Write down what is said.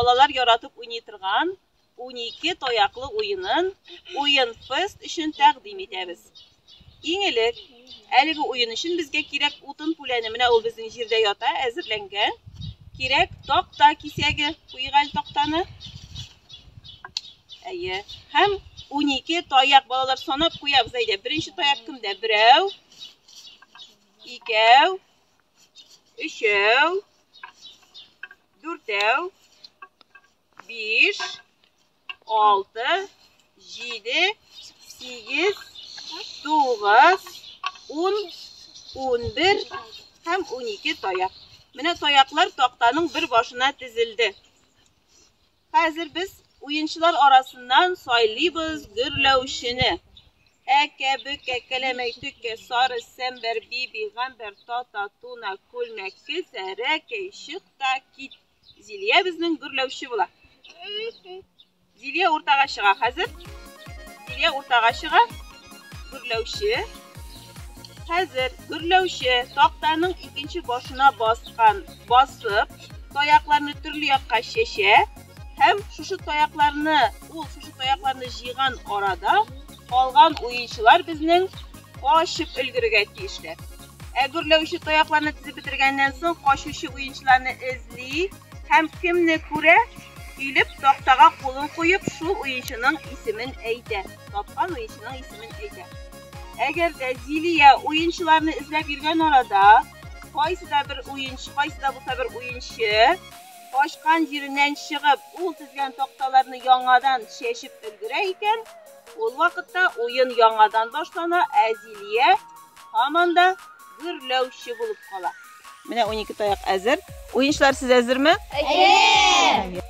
балалар яратып уйный торган 12 таяклы уенын Уен фест өчен тәкъдим итәбез. Иң элек, әлеге уен өчен безгә кирәк утын пүләне, менә ул безнең җирдә ята, әзерләнгән. Кирәк такта кисәге, куйыйк әле тактаны. Әйе. Һәм 12 таяк, балалар, санап куябыз, әйдә. Беренче таяк кемдә? Берәү, икәү, өчәү, дүртәү, 5, 6, 7, 8, 9, 10, 11 һәм 12 таяк. Менә таяклар тактаның бер башына тезелде. Хәзер без уенчылар арасыннан сайлыйбыз гөрләүчене. Әкә, бөкә, кәләмәй, төкә, сары, сәмбәр, биби, гамбәр, тата, туна, күлмәк, кесә, рәкәй, чык та кит. Зилия безнең гөрләүче була. Зилия уртага чыга хәзер. Зилия уртага чыга. Гөрләүче. Хәзер гөрләүче тактаның икенче башына баскан, басып, таякларны төрле якка чәчә һәм шушы таякларны, ул шушы таякларны җыйган арада калган уенчылар безнең качып өлгерергә тиешләр. Ә гөрләүче таякларны тезеп бетергәннән соң, качучы уенчыларны эзли һәм кемне күрә, килеп тактага кулын куеп, шул уенчының исемен әйтә. Тапкан уенчының исемен әйтә. Әгәр дә Зилия уенчыларны эзләп йөргән арада, кайсы да бер уенчы, кайсы да булса бер уенчы качкан җиреннән чыгып, ул тезгән такталарны яңадан чәчеп өлгерә икән, ул вакытта уен яңадан башлана, ә Зилия һаман да гөрләүче булып кала. Менә 12 таяк әзер. Уенчылар, сез әзерме? Әйе!